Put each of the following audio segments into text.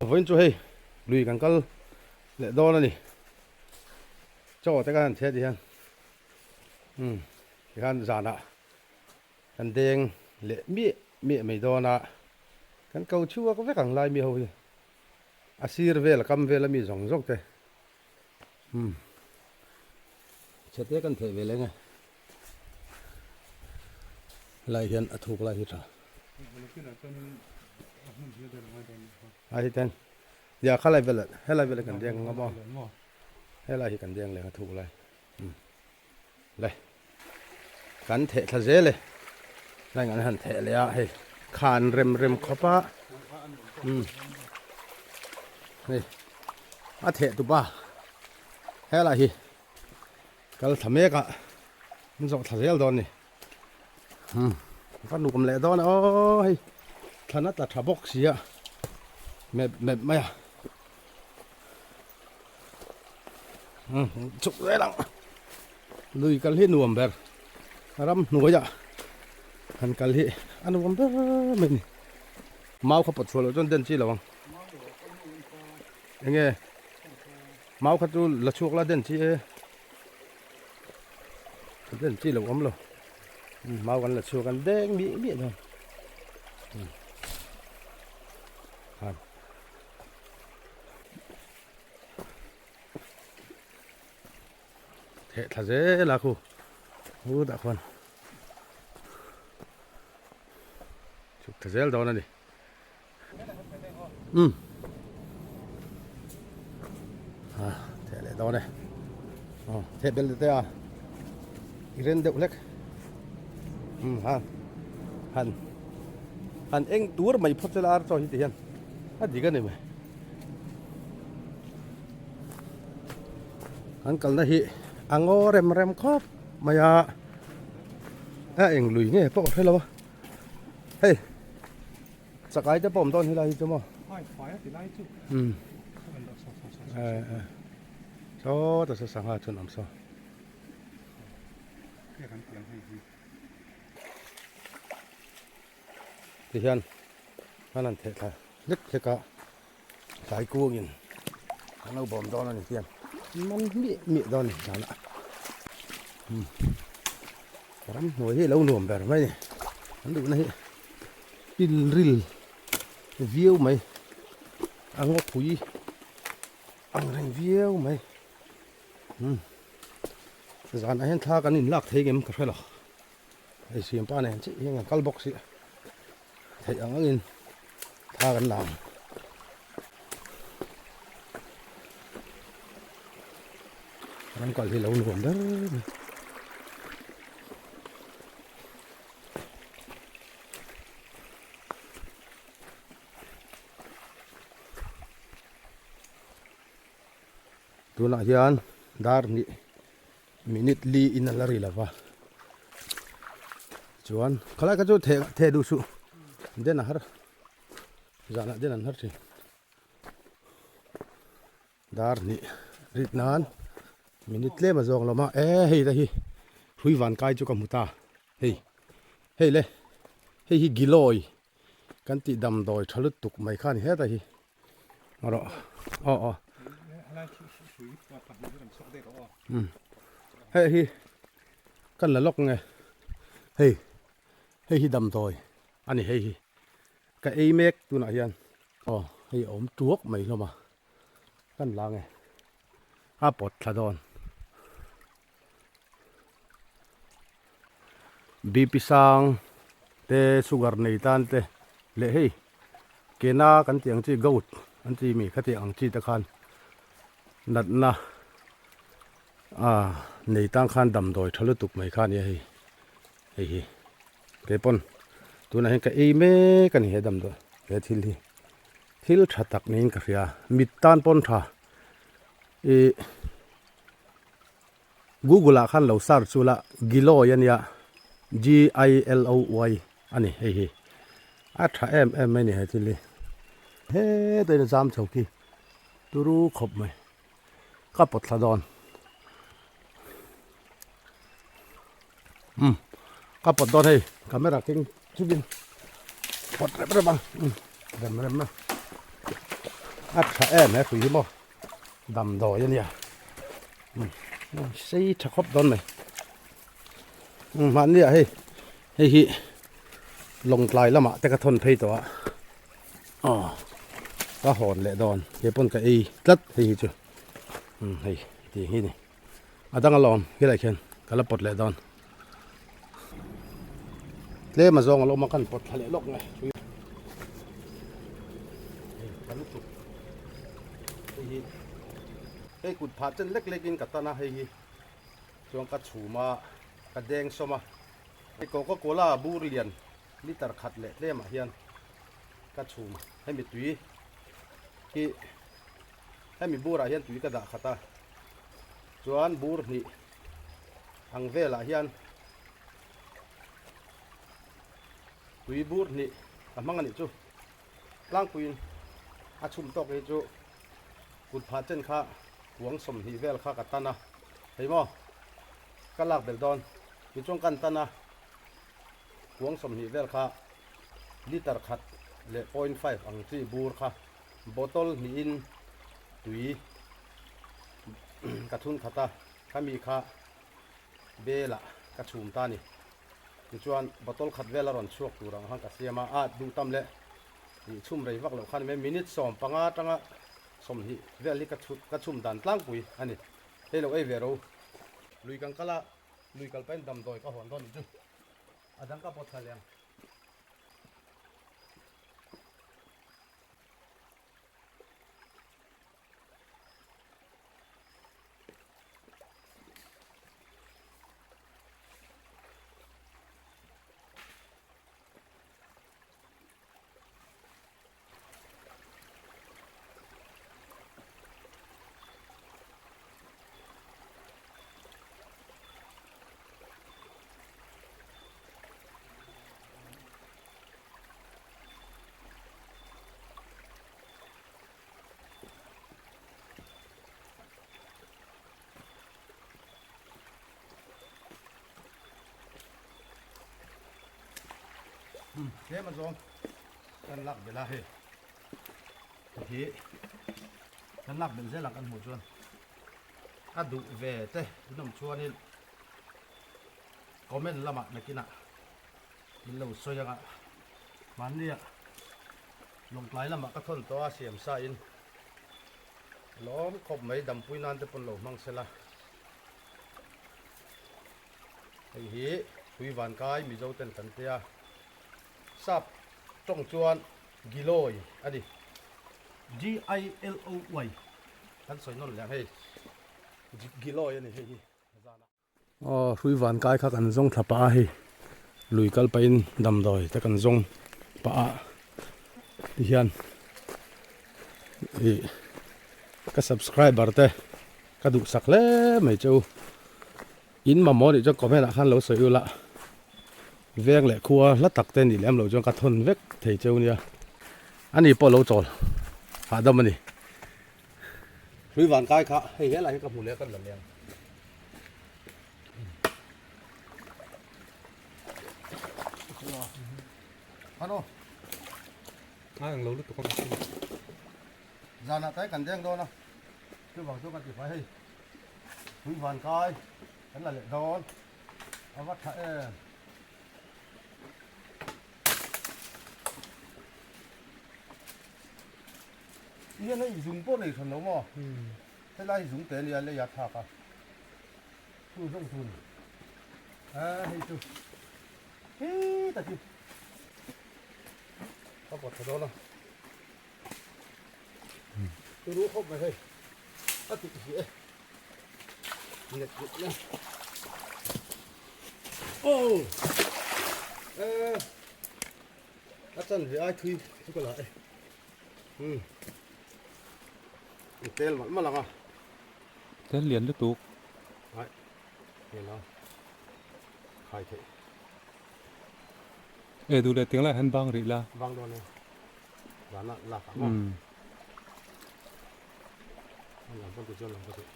Vawiin chu hei lui kan kal leh dawn a ni. Chaw te kan han chhe ti hian umm tikhan zanah kan deng leh miah miah mai dawn a, kan ko chhuak vek ang lai mi ho hi a sir vel a kam vel a mi zawng zawng te umm chhe te kan theh ve leng e. Helai hian a thuk lai hi tha. A hi ten ya khalai vel helai vel kan deng anga maw helai hi kan deng leh a thuk lai le kan theh thla zel e lai an han theh leh a hei khan rem rem khawp a hei a theh tu pa helai hi Kal thla mek a, an zawh thla zel dawn ni. Umm ka nuam leh dawn a aw hei thlan a tla tha bawk si a mep mep mai a. Umm chuk zel ang lui kal hi nuam ber ram hnuai ah han kal hi a nuam ber mai ni. Mau kha pawt chhuah loh chuan den chi lo ang eng nge. Mau kha chu la chhuak la den chi e den chi lo awm lo mau kan la chhuak an deng miah miah dawn han theh thla zel a khu hu dah khuan chhuk thla zel dawn a ni. Um a theh leh dawn e aw theh bel te a i ren deuh hlek um ha han han eng tur mai phawt chela ar chaw hi ti hian a dik a ni mai an kalna hi a ngaw rem rem khawp mai a a eng lui nge pawh ka hre lo a hei. Chakai te pawh awm dawn hi lai hi chu maw? Umm Saw ta saw sangha chuan awm saw. Ti hian an han theh thla hlek hlek a tlai kungin an lo bawm dawn a ni hian man miah miah dawn a ni zanah umm ramhnuai hi a lo nuam ber mai a ni an duhna hi. Pilril viau mai a ngawpui ang reng viau mai umm zanah hian thla kan inlak thei ngem ka hre lo hei siampa nen chiah hian kan kal bawk si theih ang angin thla kan la ang. Ram kal hi lo nuam ber mai. Tunah hian dar hnih minute li in a la ri lova chuan khalai kha chu theh theh duh suh den a har zanah den an har thin. Dar hnih rit nan minute tlem a zawng lawm a e hei te hi hrui van kai chu ka hmu ta hei hei le hei hi gilawi kan tih damdawi tha lutuk mai kha a ni heta hi erawh aw aw um hei hi kan la lawk nge hei hei hi damdawi a ni hei hi ka ei mek tunah hian aw hei a awm tuak mai hlawm a. Kan la nge a pawt thla dawn. BP sang te sugar nei tan te leh hei kena kan tih ang chi goat an ti mi khati ang chi te khan natna ah nei tan khan damdawi tha lutuk mai kha ania hei hei hi keipawn tunah hian ka ei mek a ni he damdawi he thil hi. Thil tha tak niin ka hria, mit tan pawn tha ih Google ah khan lo search chu la Giloy ania G I L O Y a ni hei hi a tha em em mai a ni he thil hi heta in a zam chho khi turu khawp mai ka pawt thla dawn umm ka pawt dawn hei camera keng chungin pawt rem rem ang umm rem rem a. A tha em he hrui hi maw damdawi a nia sei tha khawp dawn mai mahni ah hei hei hi lawngtlai lamah te ka thawn phei tawh a aw ka hawn leh dawn kei pawn ka ei tlat hei hi chu hei tih hi ni a dang alawm helai khian ka la pawt leh dawn tlem a zawng alawm a kan pawt thla leh lawk nge hei hi hei kut phah chen lek lek in ka tan a hei hi chuan ka chhum a ka deng sawm a hei coca cola bur lian liter khat leh tlem ah hian ka chhum hemi tui hi hemi burah hian tui ka dah khat a chuan bur hnih ang velah hian tui bur hnih a hmang a nih chu tlangpuiin a chhum tawk hi chu kut phah chen kha kuang 20 vel kha ka tan a hei maw ka lak belh dawn tichuan kan tan a kuang 20 vel kha liter khat leh point five ang chi bur kha bottle hnihin tui ka thun khat a khami kha bel ah ka chhum ta a ni tichuan bottle khat vel a rawn chhuak tur ang khan ka siam a a duh tam leh ih chhum rei vak loh khan minute 15 atanga 20 vel hi ka chhut ka chhum dan tlangpui a ni hei lo ei ve ro lui kan kal a lui kal pahin damdawi ka hawn dawn nih chu a dang ka pawt thla leh ang. Tlem a zawng kan lak belh a hei hi kan lak belh zel ang kan hmuh chuan a duh ve te inawm chuanin comment lamah nakinah min lo sawi anga mahnia lawngtlai lamah ka thawn tawh a siam sa in lawm khawp mai dampui nan te pawn lo hmang sela hei hi tui van kai mizo ten kan tia sap tawng chuan giloy a ni G I L O Y kan sawi nawn leh ang hei giloy a ni hei hi. Aw hrui van kai kha kan zawng thla pah a hei lui kal pahin damdawi te kan zawng pah a tihian ih ka subscriber te ka duhsak hle mai che u in mamawh nih chuan comment ah khan lo sawi ula veng leh khua hla tak te nih lem loh chuan ka thawn vek thei cheu nia ani pawh lo chawl hahdam a ni. Hrui van kai kha hei helai hi ka hmu leh a kan la leng. Ano? Ai ang lo lutuk a. Zanah tai kan deng dawn a. Chu vang chu kan ti fai hei. Hrui van kai kan la leh dawn. A va tha em. Hian hei zung pawh nei hran lo maw? Helai hi zung te ania lei a thlak a. Chu zawng chu ni. A hei chu. Hi ta chu. Ka pawt tha dawn a. Tu ru khawp mai hei. A tih hi e. Net net na. Oh! Eh. A chan ve ai thui chu ka la e. Umm tel malh malh ang a. Tel lian lutuk. Ai lian ang khai theih. E duh leh tiang lai han bang rih la. Bang dawn e. Zana lak ang aw. Lam pawn ti chuan lam ka theih.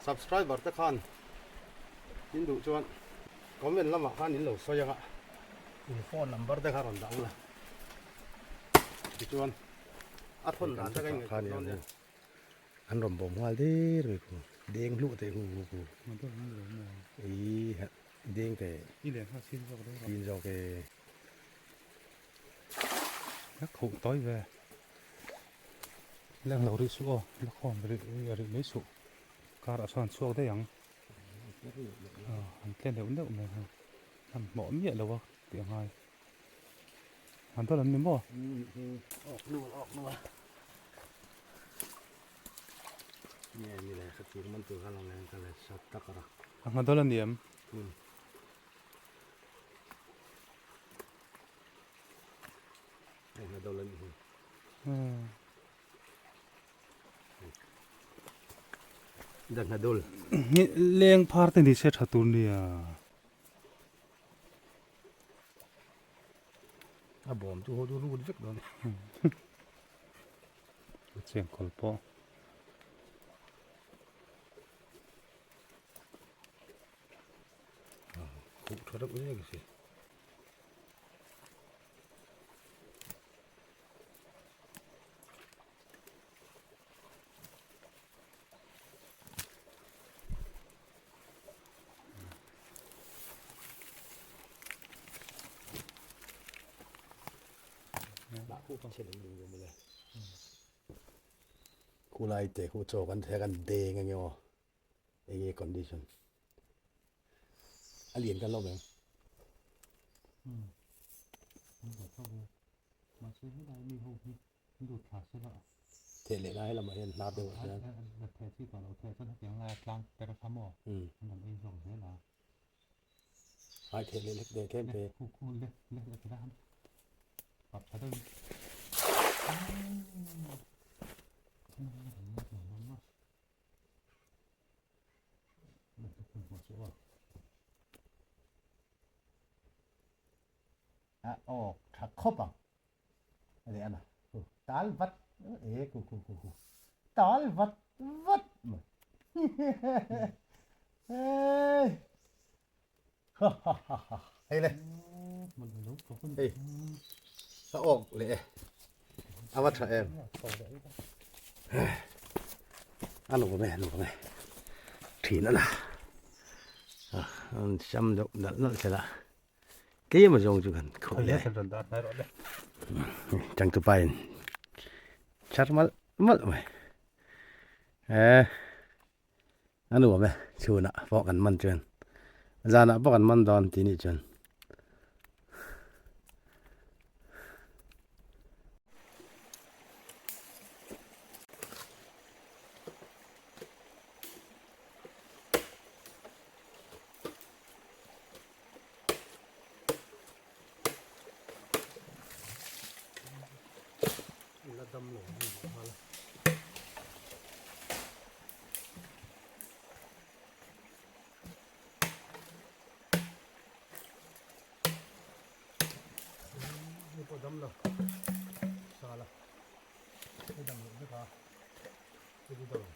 Subscriber te khan in duh chuan. Comment lamah khan in lo sawi anga in phone number te kha rawn dah ula tichuan a thawn dan te ka ingaihtuah dawn nia. An rawn bawm nghal der mai khu deng hluah teh khu khu khu ih deng teh chin zawk e. La khuh tawi ve leng lo rih suh aw la khawm rih rih mai suh kar ah sawn chhuak daih ang. An tle neuh neuh mai a, an hmawh miah lo a tih a ngai. An dawn an ni maw? Awk nual awk nual. Nge ni le ka ching man tur kha lang leng ka le sat tak a ra. A hma dawn a ni em? Hei hma dawn a ni hi. Leng phar te ni se tha tur nia. A bawm chu haw chu rut vek dawn. A cheng kawl pawh. Khuh tha deuh zel si. Khulai te khu chaw kan thek an deng enge aw enge condition a lian kan lo mai Theh leh lai lamah hian hnar deuh ah hian. Ai theh leh lek deh tlem te. A awk tha khawp ang a leh a hu tal vat e ku ku ku ku tal vat vat mai hei ha ha ha ha hei le hei a awk leh e a va tha em a nuam e a nuam e thin a na an sam deuh nalh nalh thel a. Tlem a zawng chu kan khuh leh changtupa in char malh malh mai eh a nuam e chhunah pawh kan man chuan zanah pawh kan man dawn tih nih chuan. La dam lo ni mah la. Ni pawh dam lo. Sala. Ni dam lo vek a. Ni dam lo.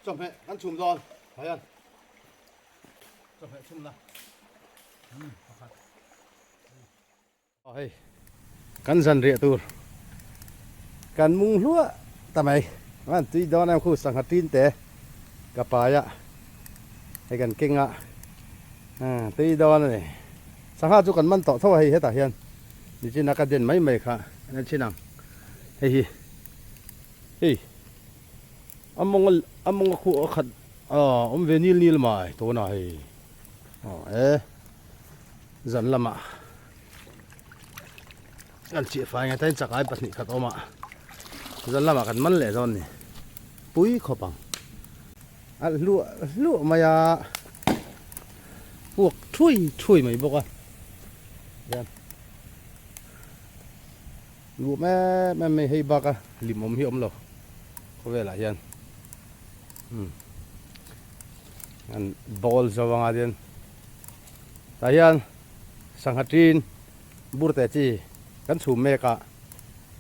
Chawhmeh kan chhum dawn haian chawhmeh chhumna pakhat hei kan zan riah tur kan mung hluah ta mai an tui dawn em khu sangha tin te ka pai a hei kan keng a tui dawn a ni sangha chu kan man tawh tho a hei hetah hian nichin a ka den mai mai kha en chin ang hei hi hei a mawng a mawng a khuh a khat a awm ve nil nil mai tunah hei aw e. Zan lamah kan chih fai nge tain chakai pahnih khat awm a, zan lamah kan man leh dawn ni, pui khawp ang. A hluah hluah mai a, puak thui thui mai bawk a, hian. Nuam em em mai hei bak a lim awm hi a awm lo khawvelah hian umm an bawl zo anga chuan tah hian sangha tin burte chi kan chhum mek a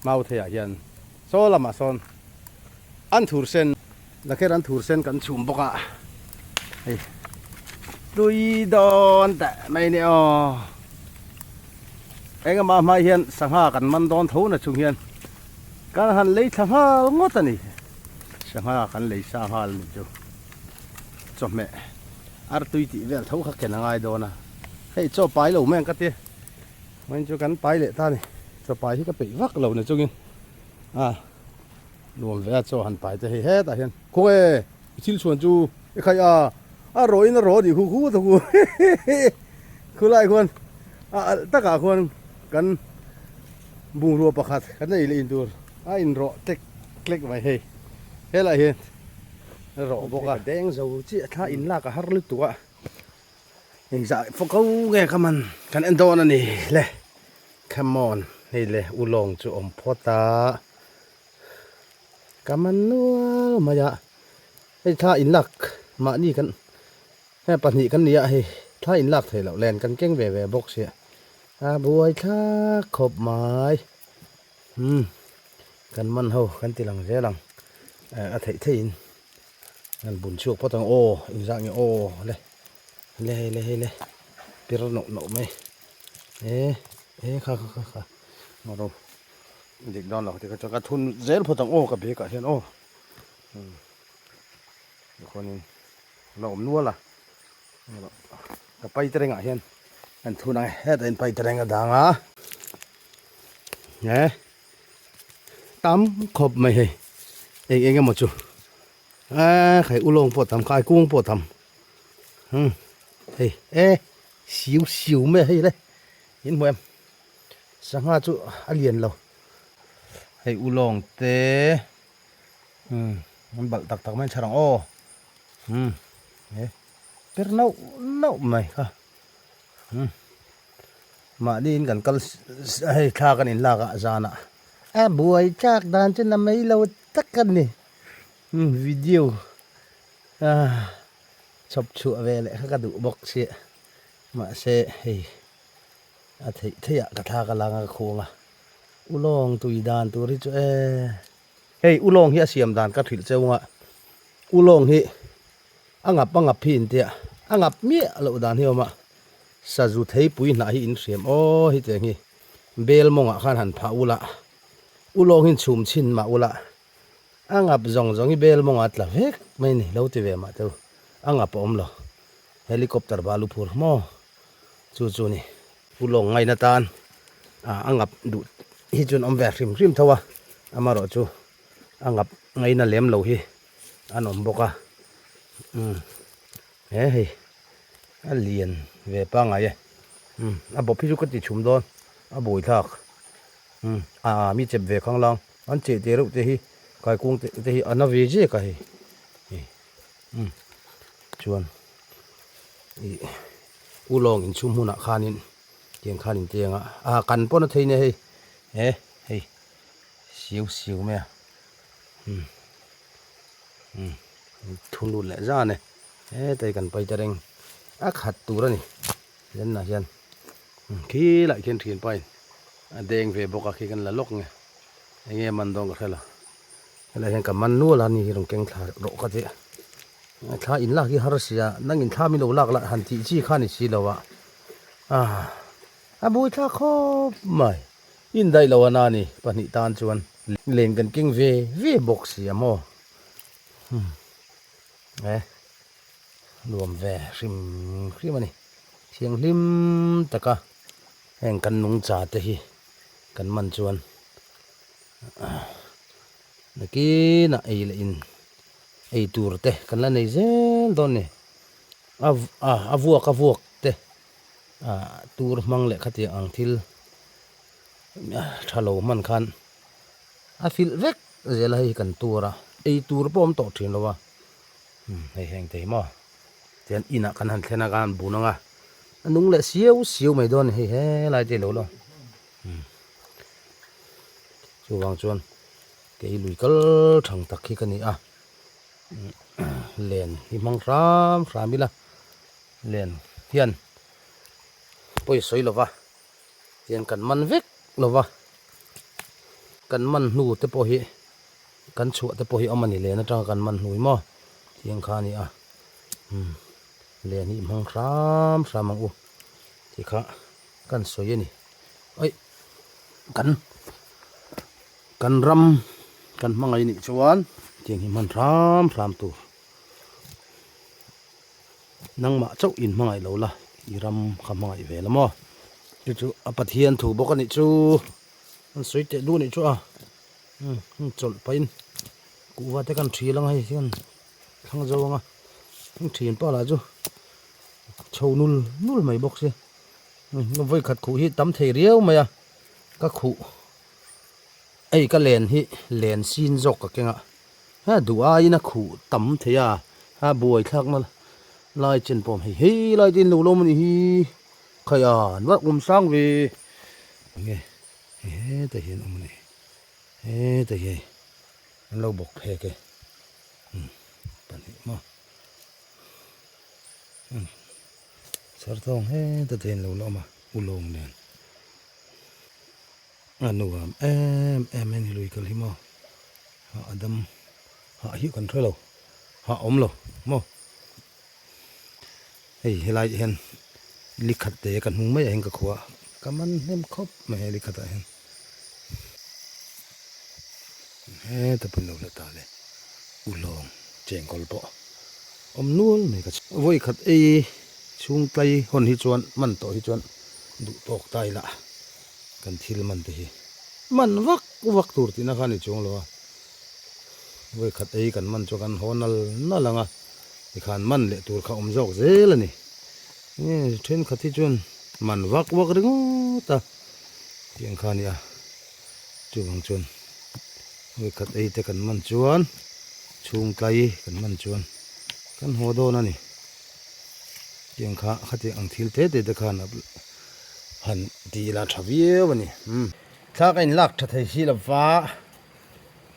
mau theiah hian saw lamah sawn an thur sen lakher an thur sen kan chhum bawk a hei tui dawn teh mai ni aw. Engemaw hmai hian sangha kan man dawn tho na chung hian kan han lei thla nghal ngawt a ni. Sangha kan lei sa nghal a nih chu. Chawhmeh artui tih vel tho kha ken a ngai dawn a. Hei chaw pai lo mai ang ka ti. Vawiin chu kan pai leh ta a ni. Chaw pai hi ka peih vak lo na chungin a nuam ve a chaw han pai te hei hetah hian khawnge i thil chhuan chu i khaih a a rawhin a rawh a nih khu khu ta khu Khulai khuan a alh takah khuan kan bungrua pakhat kan ei leh in tur a inrawh tlek tlek mai hei helai hian a rawh bawk a deng zo chiah thla in lak a har lutuk a engzah fawk ko nge ka man kan en dawn a ni le come on hei le ulawng chu awm phawt a ka man nual mai a hei thla in lak mahni kan. Hei pahnih kan ni a hei thla in lak theih loh len kan keng ve ve bawk sia a buai thlak khawp mai umm kan man ho kan ti lang zel ang a theih theih in kan bun chhuak phawt ang aw engzah nge aw le le hei le hei le pir nawh nawh mai e e kha kha kha kha ro dik dawn lo ti kha chuan ka thun zel phawt ang aw ka bag ah hian aw umm tikhuanin. La awm nual a ka pai te rengah hian an thun ang e hetah hian pai te reng a dang a he tam khawp mai hei eng eng emaw chu a khai ulawng pawh tam khai kung pawh tam hmm hei e siu siu mai hei le in hmu em sangha chu a lian lo hei ulawng te hmm an balh tak tak mai an chhar ang aw. Umm he per nauh nauh mai kha umm mahni in kan kal hei thla kan in lak ah zan ah a buai chak dan chu na mai lo tak a ni umm video ah chhawp chhuah ve leh kha ka duh bawk sia mahse hei a theih theih ah ka thla ka la ang a ka khuang a ulawng tui dan tur hi chu e. Hei ulawng hi a siam dan ka hrilh cheu anga ulawng hi a ngap a ngap hi intia a ngap miah loh dan hi a awm a sazu theipui hnah hi in hriam aw hi tiang hi bel mawngah khan han phah ula ulawng hi in chhum chhin mah ula a ngap zawng zawng hi bel mawngah a tla vek mai a ni lo ti ve mah teu a ngap a awm lo helicopter balu phur maw chu chu a ni. Ulawng ngaina tan a ngap duh hi chuan awm ve hrim hrim tho a, amaherawh chu a ngap ngaina lem lo hi an awm bawk a, umm he hei a lian ve pangngai e, umm a bawp hi chu ka ti chhum dawn a buai thlak umm a mi chep ve khang lang an cheh te reuh te hi kaikung te hi a na ve zek a hei umm chuan ih. Ulawng inchhung hmunah khanin tiang khan in tiang a ah kan pawn a thei nia hei he hei siu siu mai a umm umm thu lut leh zan e hetai kan pai ta reng a khat tur a ni lenna hian khilai khian thian pa in a deng ve bawk a khi kan la lawk nge enge man dawn ka hre lo helai hian ka man nual a ni hi rawn keng thla rawh ka ti. Thla in lak hi har sia nang in thla min lo lak lah han tih chi kha ni si lo a ah a buai thlak khawp mai in daih lo a na ni pahnih tan chuan len kan keng ve ve bawk si a maw hmm e nuam ve hrim hrim a ni thianghlim taka heng kan nungcha te hi kan man chuan nakinah ei leh in. Ei tur te kan la nei zel dawn ni. A a vuak a vuak te ah tur hmang leh khatiang ang thil tha lo hman khan a filh vek zel a hei kan tur a ei tur pawh awm tawh thin lo a hei heng te hi maw tian inah kan han thlen a kan han bun ang a a nung leh siau siau mai dawn a ni hei helai te ilo lang. Chuvang chuan kei lui kal thang tak hi ka ni a, len hi hmang hram hram ila, len hian pawi sawi lova tian kan man vek lova, kan man hnu te pawh hi kan chhuah te pawh hi awm a ni len atanga kan man hnu hi maw tiang kha a ni a, len hi hmang hram hram ang u tih kha kan sawi a ni. Aih kan kan ram kan hmangaih nih chuan tiang hi hman hram hram tur nangmah chauh in hmangaih lo la i ram kha hmangaih ve la maw chu chu a Pathian thu bawk a nih chu an sawi teh duh a nih chu a umm chawlh pahin kuhva te kan thil ang hei hian thlang zo ang a thian pa lah chu chho nul nul mai bawk sia. Vawi khat khuh hi tam thei riau mai a, ka khuh hei ka len hi len sin zawk ka keng a, ha duh aiin a khuh tam thei a, ha buai thlakna lai chen pawh hei hei lai te in lo lawm a nih hi, khai a an va awm sang ve, enge hei hetah hian awm a ni, hetah hian an lo bawk phek e, umm pahnih maw. Sarthawng heta te in lo la awm a ulawng nen a nuam em em a ni lui kal hi maw hah a dam hah hi kan hre lo hah awm lo maw hei helai ah hian likhat te ka hnung mai ah hian ka khua ka man hnem khawp mai a likhat ah hian heta pawh in lo la ta le ulawng chengkawl pawh. Awm nual mai ka vawi khat ei chhung tlai hawn hi chuan man tawh hi chuan duh tawk ta ila kan thil man te hi man vak vak tur tihna kha a ni chuang lo a, vawi khat ei kan man chu kan haw nal nal ang a tikhan man leh tur kha awm zawk zel a ni, nge thenkhat hi chuan man vak vak ringawt a tiang kha a ni a chuvang chuan vawi khat ei te kan man chuan. Chhung tlai kan hman chuan kan haw dawn a ni. Tiang kha khatiang ang thil te te te khan han ti ila tha viau a ni. Umm. Thla ka in lak tha thei si lova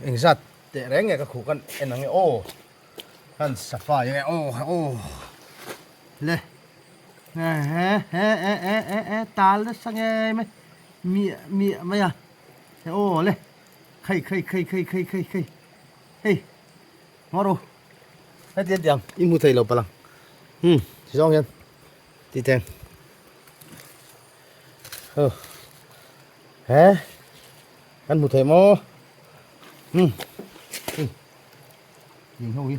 engzat teh reng nge ka khuh kan en ang e aw. Kan safai nge aw aw le he he he e e e e tal nasa ngei mai miah miah mai a he aw le khai khai khai khai khai khai khai. Hei ngaw ru heti an tiang i hmu thei lo palang hmm ti zawng hian ti teng oh he kan hmu thei maw hmm hei ding ho hi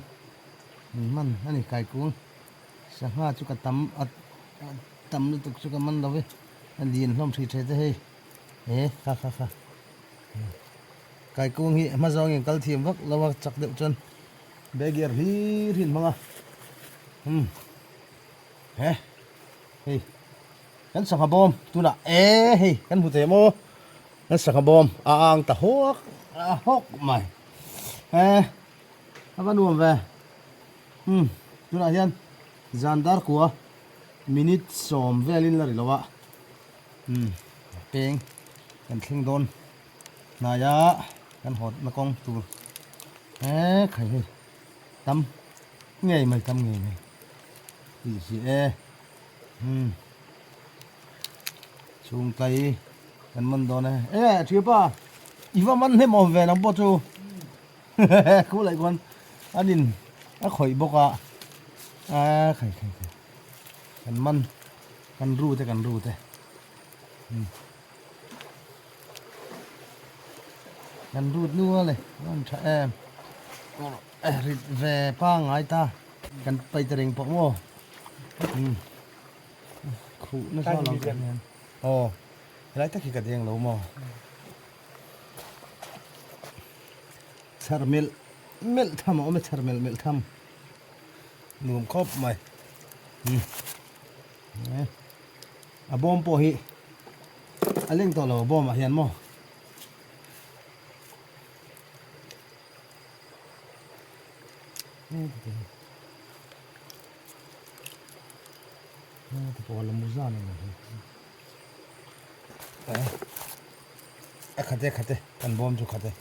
min man ani kai kung sangha chu ka tam a tam lutuk chu ka man lo ve a lian hlawm thei thei te hei he kha kha kha. Kaikung hi hma zawngin kal thiam vak lo a chak deuh chuan bag gear hlir hi an hmang a umm he hei kan sangha bawm tunah e hei kan hmu thei maw kan sangha bawm a ang ta hawk a hawk mai he a va nuam ve umm tunah hian zan dar kua minute sawm velin la ri lo a umm peng kan thleng dawn. Hnaia kan hawtna kawng tur he khai hei tam ngei mai tam ngei mai tih hi e umm chhung tlai kan man dawn e e thiapa i va man hnem awm ve nang pawh chu khu laih khuan an in a khawih bawk a a khai khai khai kan man kan ru te kan ru te umm. Kan rut nual e, an tha em. Rit ve pangngai ta, kan pai ta reng pawh maw. Khuh nasa lo kan hian. Aw, helai tak hi ka deng lo maw. Chhar melh melh tham a awm e, chhar melh melh tham. Nuam khawp mai. A bawm pawh hi a leng tawh lo a bawm ah hian maw. A khat e khat e kan bawm chu khat e.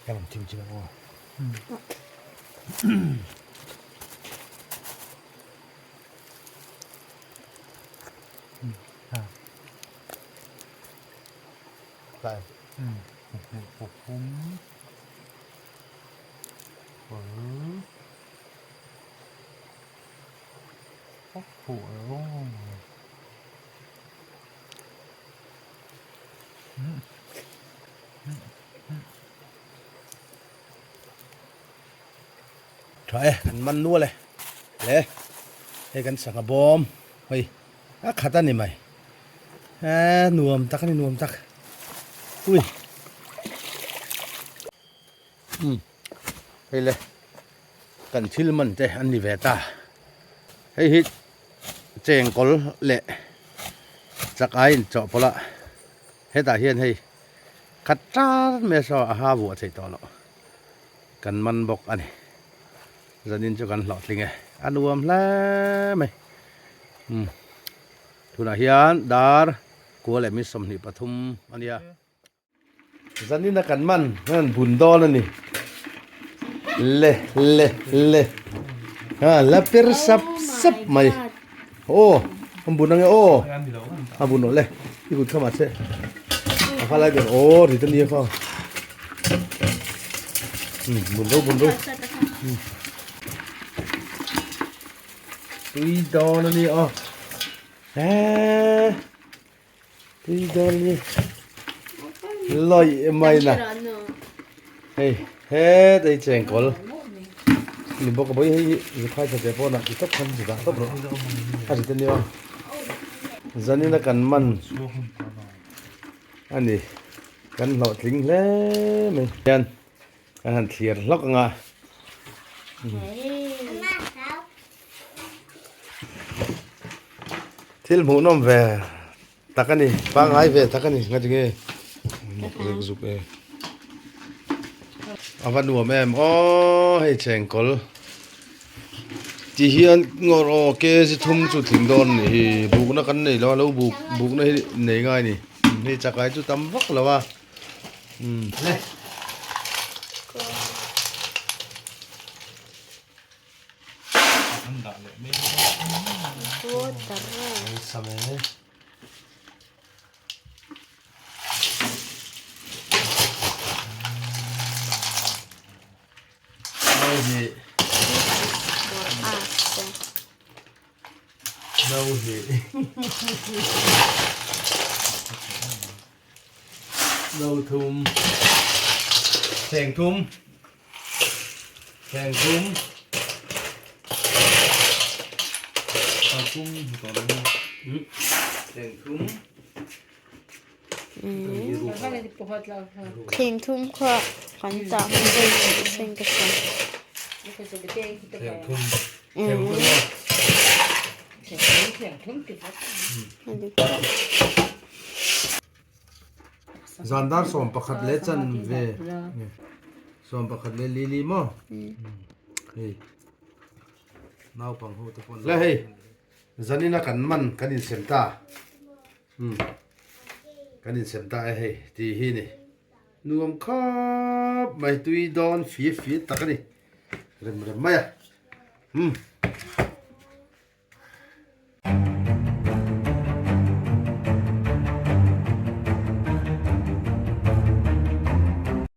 Ka lam thim chim ang aw. Lại. Tha e kan man nual e le hei kan sangha bawm hei a khat a ni mai e nuam tak a ni nuam tak ui um hei le kan thil man te an ni ve ta hei hi chengkawl leh chak ai in chawhpawlh a hetah hian hei khat tar mai saw a ha vuah theih tawh loh kan man bawk a ni zanin chu kan hlawhtling e a nuam hle mai umm tunah hian dar kua leh mi 23 a nia. Zanina kan man hian bun dawn a ni. Le le le. Ha la per sap sap mai. Aw an bun ange aw. A bun awh le. I kut kha mahse. A kha lai ber aw ri ta nia kha. Hmm bun ro bun ro. Tui dawn a ni aw. Eee. Tui dawn ni lawih mai na hei hetei chengkawl ni bawk a bawi hei hi khai tha teh pawh nah ti tawp khan zu dah tawp rawh a ri te nia zanina kan man a ni kan hlawhtling hle mai hian kan han thlir hlawk anga. Thil hmuhnawm ve tak a ni pangngai ve tak a ni nga tinge mak zek zuk e a va nuam em aw hei chengkawl ti hian ngawr aw kg thum chu tling dawn a nih hi bukna kan nei lo a lo buk bukna hi nei ngai a ni hei chakai chu tam vak lo a umm le. No thum Theng thum Theng thum Theng thum Theng thum kha kan tah hun vel tih hrein ka hria. Theng thum Theng thum Zandar 11 leh chan ve 11 leh li li maw hei naupang ho te pawh le hei zanina kan man kan insem ta um kan insem ta e hei tih hi ni nuam khawp mai tui dawn fia fia tak a ni rem rem mai a um.